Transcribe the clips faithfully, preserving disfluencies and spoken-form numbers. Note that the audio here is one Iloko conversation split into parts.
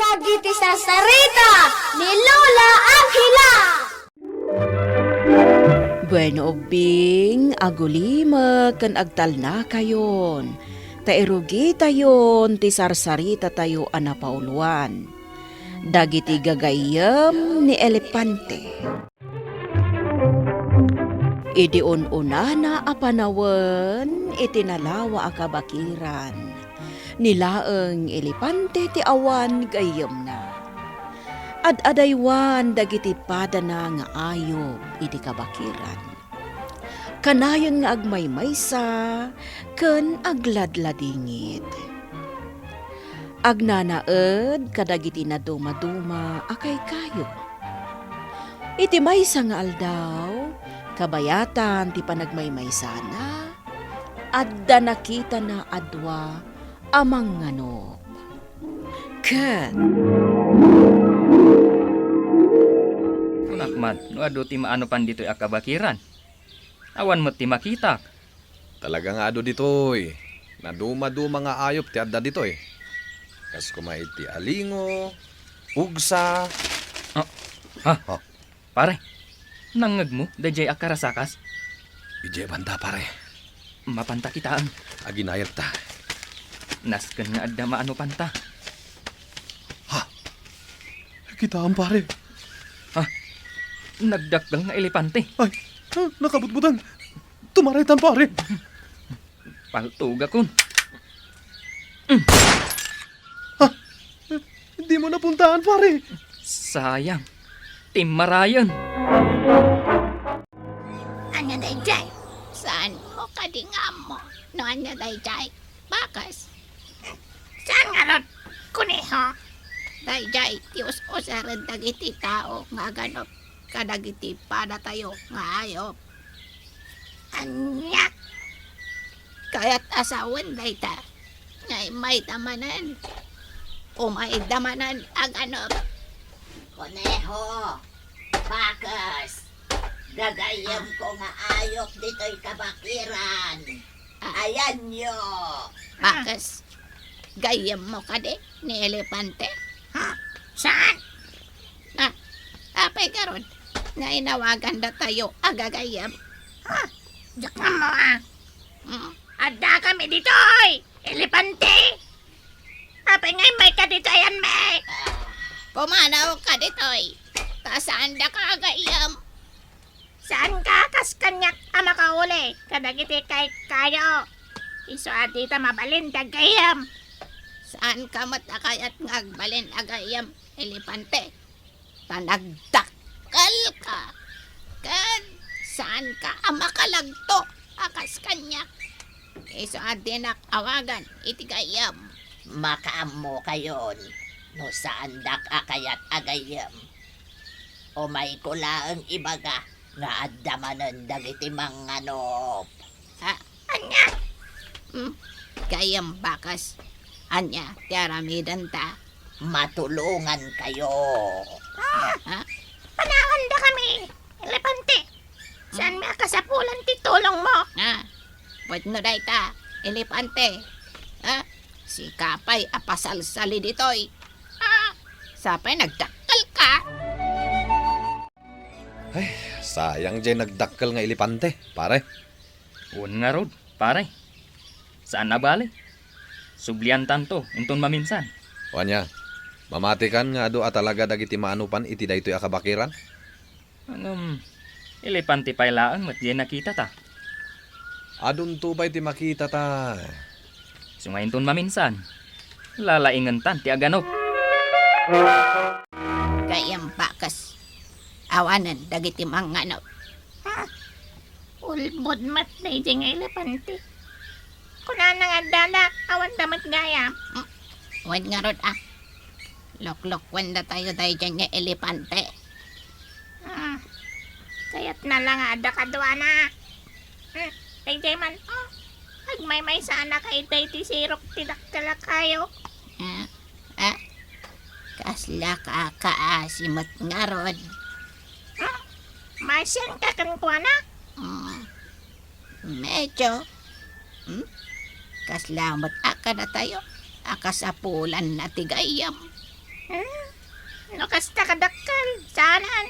Dagiti sarsarita ni Lola Angela. Bueno, ubbing, agulimek ken agtalnakayon, ta irugitayon ti sarsaritatayo a napauluan, dagiti gagayyem ni elepante. Idi un-unana a panawen iti nalawa a kabakiran, ni laeng elepante ti awan gayyemna. Ad-adaywan dagiti padana nga ayup iti kabakiran. Kanayon nga agmaymaysa ken agladladingit. Agnanaed kadagiti nadumaduma a kaykayo. Iti maysa nga aldaw, kabayatan ti panagmaymaysana, adda nakitana a dua a mangnganop. Ket kunak man no adu ti maanupan ditoy a kabakiran. Awan met ti makitak. Talaga nga adu ditoy. Nadumaduma nga ayup ti adda ditoy. Kas koma iti alingo, ugsa. Ah, ha? Oh. Pare, nangngegmo daydiay a karasakas? Idiay banda, pare. Mapanta kitaen. Aginayat ta. Nasken nga adda maanupanta. Ha? Kitaem, pare. Ha? Nagdakkel nga elepante. Ay, ha? Nakabutbutan. Tumaraytan, pare. Paltogakon. Ha? Dimo napuntaan, pare. Sayang. Timmarayen. Ania daydiay? Saanmo kadi nga ammo no ania daydiay? Bakes? Saan ngarud, kuneho? Daydiay ti us-usaren dagiti tao nga aganup kadagiti padatayo nga ayup. Ania? Kayat a sawen dayta nga immayda manen. Umayda manen aganup. Kuneho, bakes, gagayyemko nga ayup ditoy kabakiran. Ah. Ayanyo. Bakes, gayyemmo kadi ni elepante? Ha? Saan? Ah, apay garud nga inawagan datayo a gagayyem? Ha? Diak ammo, ah. Mm. Addakami ditoy, elepante! Apay nga immayka ditoy, anmi? Pumanaw ka ditoy, ta saandaka a gayyem. Saanka a kas kaniak a makauli kadagiti kaykayo. Isu a dita mabalin ti aggayyem. Saanka met a kayat nga agbalin a gayyem, elepante. Ta nagdakkelka. Ken saanka a makalagto a kas kaniak. Isu a dinak awagan iti gayyem. Makaammokayon no saandak a kayat a gayyem. Umayko laeng ibaga nga adda manen dagiti mangnganop. Ah, ania? Hmm, gayyem, bakes. Ania ti aramidenta? Matulongankayo. Ah, ah? Panawandakami, elepante. Saanmi a kasapulan ti tulongmo? Ah, pwet no dayta, elepante. Ah, sika pay a pasalsali ditoy. Ah, sapay nagdakkelka. Ay, sayang diay nagdakkel nga elepante, pare. Wen ngarud, pare. Saan a bale. Subliantanto inton maminsan. O ania, mamatikan nga adu a talaga dagiti maanupan iti daytoy a kabakiran? Ngem, elepante pay laeng met diay nakitata. Adunto pay ti makitata. Isu nga inton maminsan, lalaingentan ti aganup. Gayyem, bakes, awanen dagiti mangnganop. Ha? Ulbod met daydiay nga elepante. Kunana nga addada, awanda met gayam. Hmm. Wen ngarud, ah. Loklokuendatayo daydiay nga elepante. Ah, kayatna la nga adda kaduana. Hmm, daydiay man, oh, agmaymaysaanaka iti sirok ti dakkel a kayo. Ah, ah, kasla ka kaasi met ngarud. Hmm, masianka kenkuana? Hmm. Medyo. Hmm? Kasla met a kadatayo a kasapulanna ti gayyem. Hmm? No kasta kadakkel, saanen.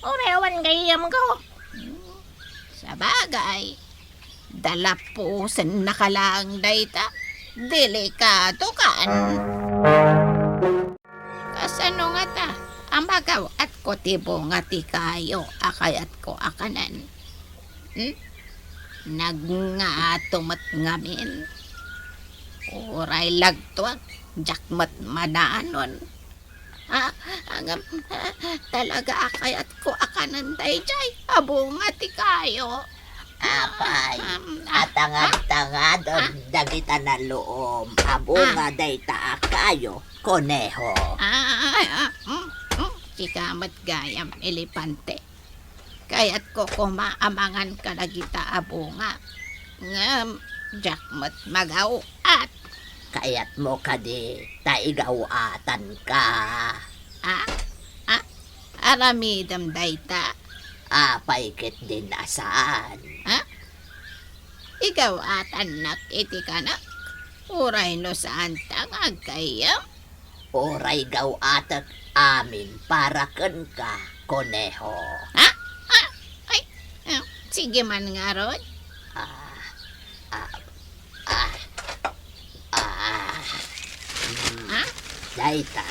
Uray awan gayyemko. Hmm, sabagay, dalapusenna ka laeng dayta. Delikado kan. Kasano ngata a magaw-atko ti bunga ti kayo a kayatko a kanen? Hmm? Nagngato met ngamin. Uray lagtuak, diak met madanon. Ah, ngem, ah, talaga a kayatko a kanen daydiay a bunga ti kayo. Apay, um, ah, atangad-tangadon dagita naluom a bunga dayta a kayo, Koneho. Ah, ah, ah, mm, mm, sika met gayam, Elepante. Kayatko koma a mangan kadagita a bunga. Ngem, diak met magaw-at. Kayatmo kadi ta igaw-atanka? Ah? Ah? Aramidem dayta? Apay ketdin a saan? Ah? Igaw-atannak iti kanak? Uray no saanta nga aggayyem? Uray gaw-atek amin para kenka, Koneho. Ha? Ha? Ay, ah, sige man ngarud. Ah, ah, ah, ah. Hmm. Ha? Dayta,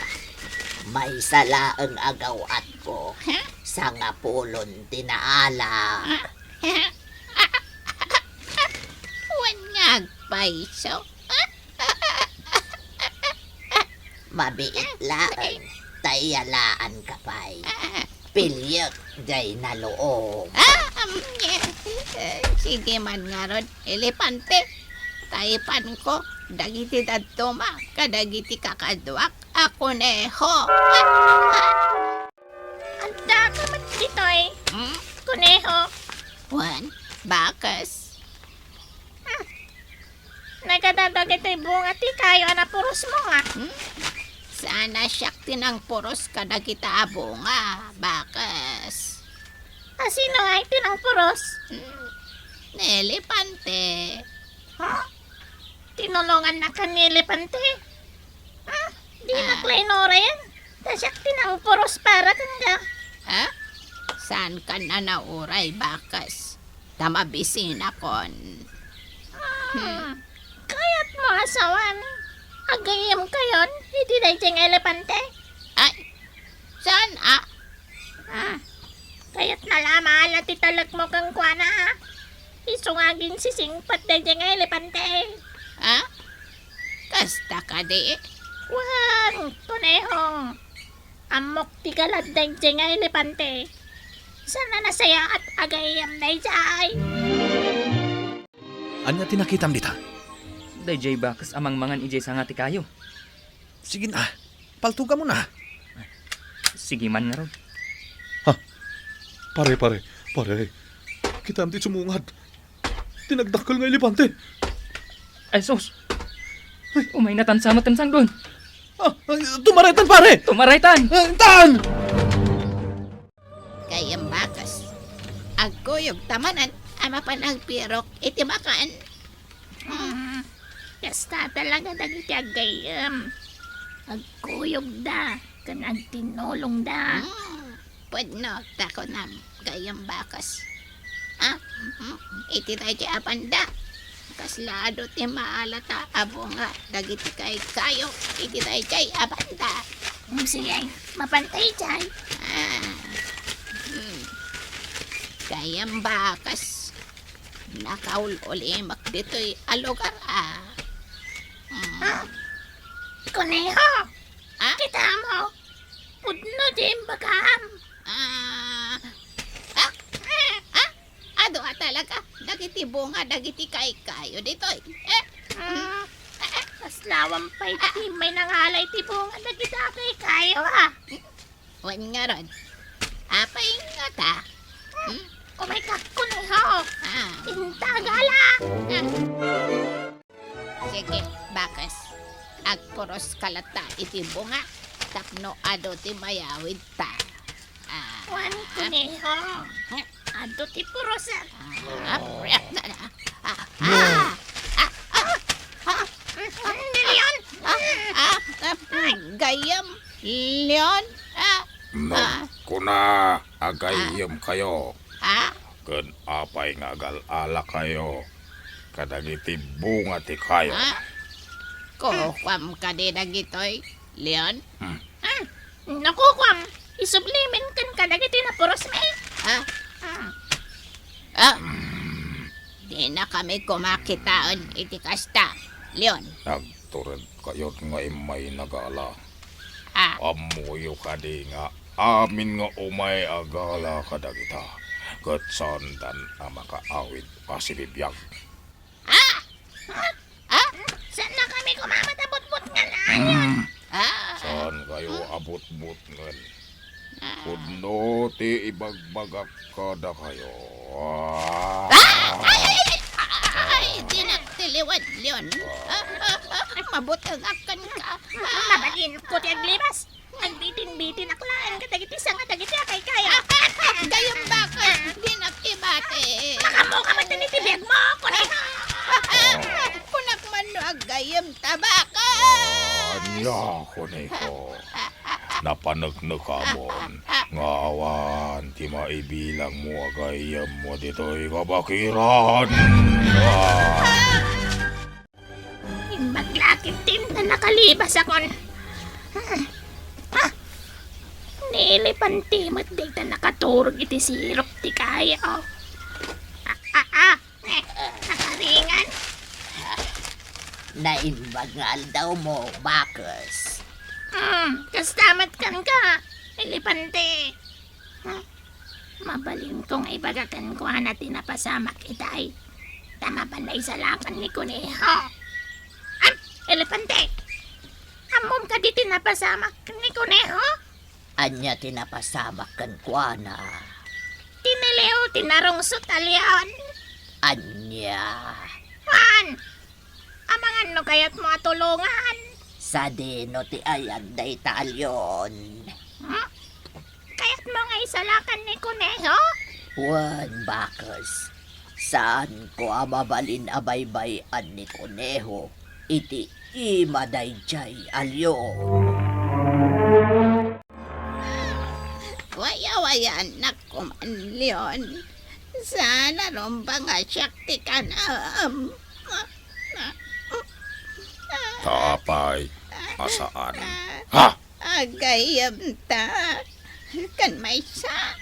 maysa laeng a gaw-atko. Ha? Sangapulon ti naala. Ha? Wen nga agpayso. Mabiit laeng, ta iyalaanka pay. Piliek diay naluom. Ah, um, eh, sige man ngarud, Elepante. Ta ipanko dagiti dadduma kadagiti kakaduak a Koneho. Adda ka met ditoy, hmm? Koneho. Wen, bakes. Hmm. Nagada dagiti bunga ti kayo a napurosmo, a? Hmm? Saan a siak ti nangpuros kadagita a bunga, bakes. A sino ngay ti nangpuros? Hmm. Ni Elepante. Ha? Tinulongannak ni Elepante? Hmm? Dinak la inurayen. Ta siak ti nangpuros para kenka. Ha? Saankan a nauray, bakes. Ta mabisinakon. Hmm. Kayatmo a sawen, agayyemkayon iti daydiay nga Elepante? Ay, saan a? Hmm. Kayatna la a maala ti talekmo kenkuana, a? Isu nga aginsisingpet daydiay nga Elepante. Ha? Kasta kadi? Wen, Koneho. Ammok ti galad daydiay nga Elepante. Saan a nasayaat agayyem daydiay. Ania ti nakitam dita? Daydiay bakes a mangmangan idiay sanga ti kayo. Sige na, paltugamon a. Sige man ngarud. Ha? Pare, pare, pare. Kitam ti sumungad. Ti nagdakkel nga Elepante. Ay, sus! Ay. Umaynatan sa met ti sangdon. Ah, ay, tumaraytan, pare! Tumaraytan! Ah, tan! Gayyem bakes. Agkuyogta manen a mapan agpirok iti makan. Hmm. Kasta talaga dagiti aggayyem. Agkuyogda ken agtinulongda. Hmm. Pudno ta kunam, gayyem bakes. Ah, mhm. Iti daydiay a banda, kasla adu ti maalata a bunga dagiti kaykayo iti daydiay a banda. Hmm, sige, mapantay diay. Ah, hmm. Gayyem bakes, nakaul-ulimek ditoy a lugar, a. Hmm. Ah, Koneho! Ah? Kitamo? Pudno ti imbagam. Ah, ah, ah, adu a talaga dagiti bunga dagiti kaykayo ditoy. Eh, mm, eh, eh. Kaslawan pay ti may nangalay ti bunga dagiti kaykayo, a. Wen ngarud, apay ngata? Hmm? Umayka, Koneho. Ah. Intagala. Ah. Sige, bakes. Agpuroska latta iti bunga tapno adu ti mayawidta. Ah. Wen, Koneho. Adu ti purosak. Ah, ah, ah, ah, ah, ah, ah, ah, Leon! Ah, ah, ah, gayyem. Leon? Ah, ah. Nagkuna a gayyemkayo. Ah? Ken apay nga agal-alakayo kadagiti bunga ti kayo? Ah? Kukuam kadi dagitoy, Leon? Hmm. Ah, no kukuam, isublimen ken kadagiti napurosmi. Ah? Ah. Ah? Hmm. Dinakami koma kitaen iti kasta, Leon. Nagturedkayo nga immay nagala. Ah. Ammoyo kadi nga amin nga umay a gala kadagita, ket saandan a makaawid a sibibiag? Ah! Ah! Ah! Saannakami koma a matabutbutngen, Leon. Mm. Ah! Saankayo a butbutngen? Ah. Pudno ti ibagbagak kadakayo. Ah! Ay, ay, ay, ay, ay, dinak ti liwad, Leon. Ah, ah, ah, mabutengak kenka. Ah. Mabalinko ti aglibas. Agbitin-bitinak laeng kadagiti sanga dagiti akaykaya. Gayyem, Bakes, dinak ibati. Makaammoka met iti biagmo, kuneho. Kunak man no aggayyemta, Bakes. Ania, kuneho? Napaneknekamon nga awan ti maibilangmo a gayyemmo ditoy kabakiran. Ah! Imbag la ketdin a nakalibasakon. Ah! Ni elepante met dayta nakaturog iti sirok ti kayo. Ah, ah, ah! Eh, nakaringan. Naimbag nga aldawmo, Bakes. Hmm, kasta met kenka, elepante. Hmm? Mabalinko nga ibaga kenkuana ti napasamak itay, ta mapan naisalakan ni Kuneho. Am, elepante! Ammom kadi ti napasamak ni Kuneho? Ania ti napasamak kenkuana? Tiniliw ti narungsot a leon. Ania? Wan! Amangan no kayatmo a tulongan. Sadino ti ayat dayta a leon? Hmm? Kayatmo nga isalakan ni Kuneho? Wen, Bakes. Saanko a mabalin a baybay-an ni Kuneho iti ima daydiay a leon. Wayawayaannak koman, Leon. Saan a rumbeng a siak ti kanem. Ta apay a saan? Ha? Agayyemta. Ken maysa,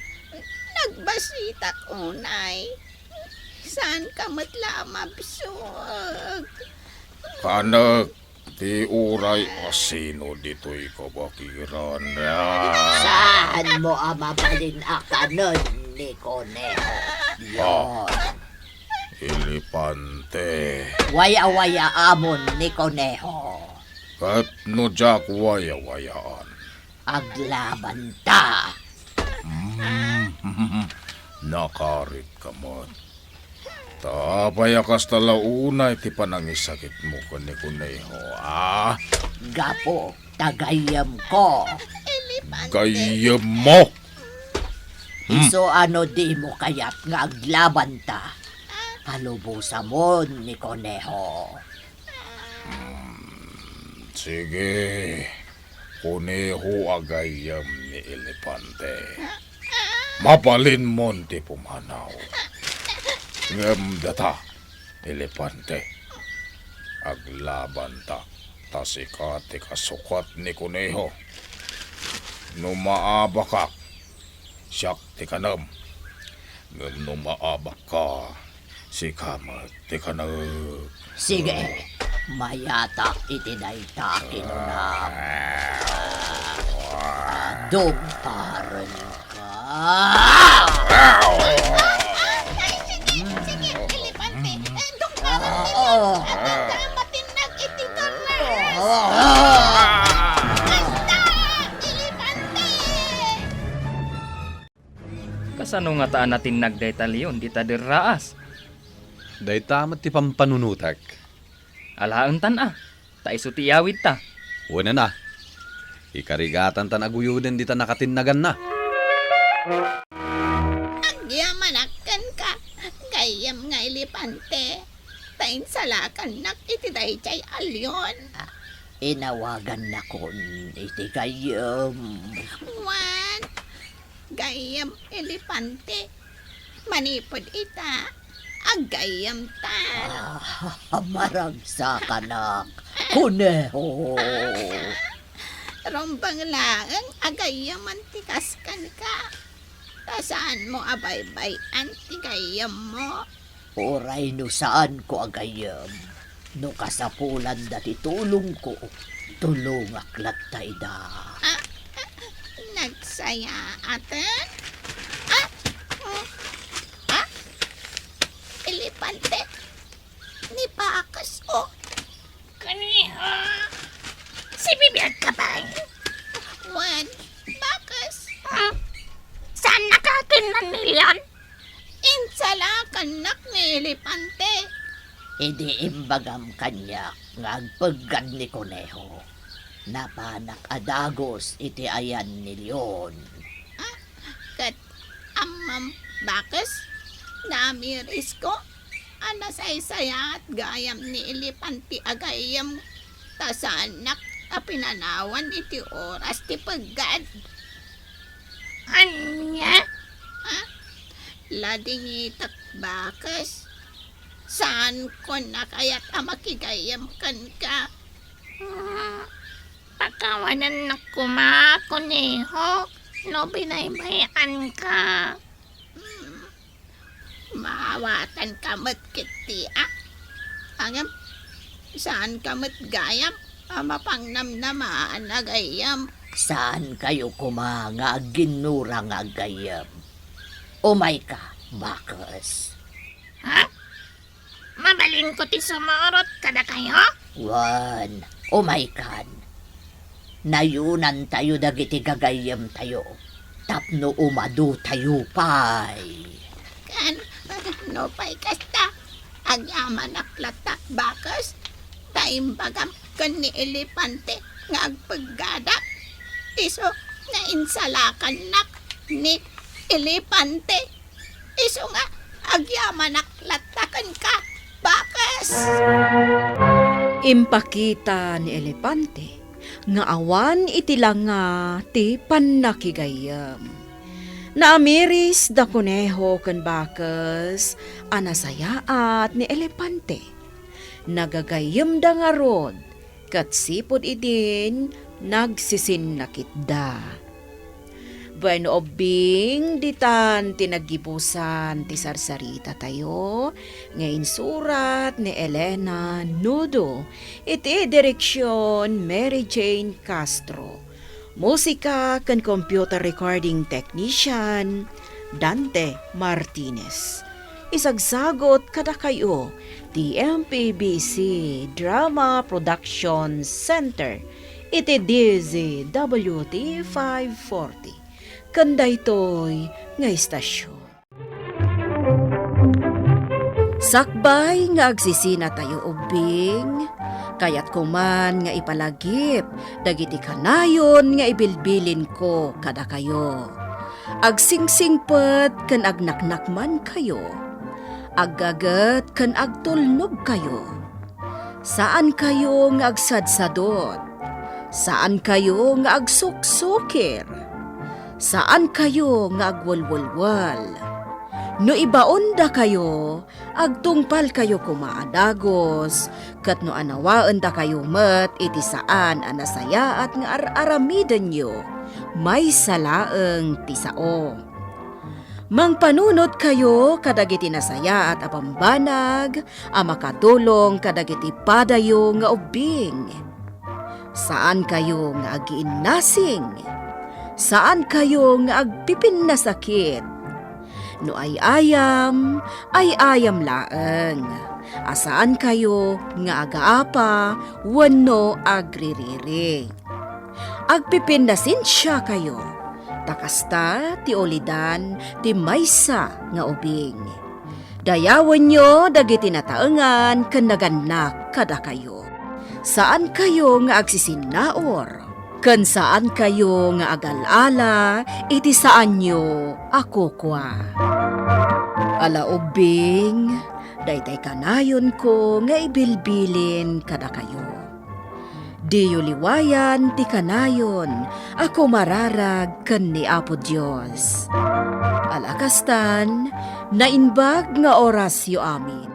nagbasitak unay. Saanka met la a mabsog. Kanek ti uray a sino ditoy kabakiran. Saanmo a mabalin a kanen ni Kuneho? Ah. Yon. Elepante. Wayawayaamon ni Kuneho. Ket no diak wayawayaan? Aglabanta. Mm, nakaritka met. Ta apay a kasta la unay ti panangisakitmo ken ni Kuneho, a? Gapu ta gayyemko. Gayyemmo? Hmm. Isu a no dimo kayat nga aglabanta, palubosamon ni Kuneho. Hmm, sige. Kuneho a gayyem ni Elepante. Mabalinmon ti pumanaw. Ngem data, Elepante, aglabanta, ta sika ti kasukat ni Kuneho. No maabakak, siak ti kanem. Ngem no maabakka, sika met ti kanek. Sige, mayatak iti dayta kinunam. Dungparenka. Ay, sige, sige, Elepante. Eh, dungparenka. Dungparenka, matinnag iti kanem. Basta, Elepante. Kasano ngata a natinnag dayta leon dita derraas? Dayta met ti pampanunotek. Alaentan a, ta isu ti iyawidta. Wen a, ikarigatantan a guyoden dita nakatinnaganna. Agyamanak kenka, gayyem nga Elepante, ta insalakannak iti daydiay a leon. Inawagannakon iti gayyem. Wen, gayyem, Elepante. Manipud ita, aggayyemtan. Ah, maragsakanak, Kuneho. Rumbeng laeng a gayyemen ti kas kenka. Ta saanmo a baybay-an ti gayyemmo. Uray no saanko a gayyem, no kasapulanda ti tulongko, tulongak latta ida. Ah, ah, nagsayaaten? Ah, mm, ah, Elepante, ni Bakes, oh. Kuneho, sibibiag ka pay? Wen, Bakes. Hmm? Saannaka a kinnanilian? Insalakannak ni Elepante. Idi imbagam kaniak nga agpeggad ni Kuneho, napanak a dagus iti ayan ni Leon. Ah, ket ammom, Bakes, naamirisko a nasaysayaat gayam ni Elepante a gayyem ta saannak a pinanawan iti oras ti peggad. Ania? Ha? Ladingitek, Bakes. Saankon a kayat a makigayyem kenka. Hmm, pakawanennak koma, Kuneho, no binaybay-anka. Hmm, maawatanka met ketdi, a? Ngem, saanka met gayam a mapangnamnamaan a gayyem. Saankayo koma nga agginnurang nga aggayyem. Umayka, Bakes. Ha? Mabalinko ti sumurot kadakayo? Wen, umaykan. Nayunantayo dagiti gagayyemtayo tapno umadotayo pay. Ken no pay kasta, agyamanak latta, Bakes, ta imbagam ken ni Elepante nga agpeggadak. Isu nga insalakannak ni Elepante. Isu nga agyamanak latta kenka, Bakes. Impakita ni Elepante nga awan iti langa ti pannakigayyem. Naamiris da Kuneho ken Bakes a nasayaat ni Elepante. Nagagayyemda ngarud ket sipud idin nagsisinnakitda. Bueno, ubbing, ditan ti naggibusan ti sarsaritatayo nga insurat ni Elena Nudo, iti direksion Mary Jane Castro. Musika ken computer recording technician, Dante Martinez. Isagsagut kadakayo ti M P B C Drama Production Center iti D Z W T five forty ken daytoy nga istasyon. Sakbay nga agsisinatayo ubbing, kayatko man nga ipalagip dagiti kanayon nga ibilbilinko kadakayo. Agsingsingpet ken agnaknakmankayo. Aggaget ken agtulnogkayo. Saankayo nga agsadsadot. Saankayo nga agsuksukir. Saankayo nga agwelwelwel. No ibaondakayo, agtungpalkayo koma a dagus, ket no anawaendakayo met iti saan a nasayaat nga ar-aramidenyo, maysa laeng ti sao. Mangpanunotkayo kadagiti nasayaat a bambanag a makatulong kadagiti padayo nga ubbing. Saankayo nga agiinnasing. Saankayo nga agpipinnasakit. No ay-ayam, ay-ayam laeng. A saankayo nga agaapa wenno agririri. Agpipinnasensiakayo, ta kasta ti ulidan ti maysa nga ubing. Dayawenyo dagiti nataengan ken nagannak kadakayo. Saankayo nga agsisinnaur, ken saankayo nga agal-ala iti saanyo a kukua. Ala ubbing, daytay kanayonko nga ibilbilin kadakayo. Diyo liwayan ti kanayon a kumararag ken ni Apo Dios. Ala kastan, naimbag nga orasyo amin.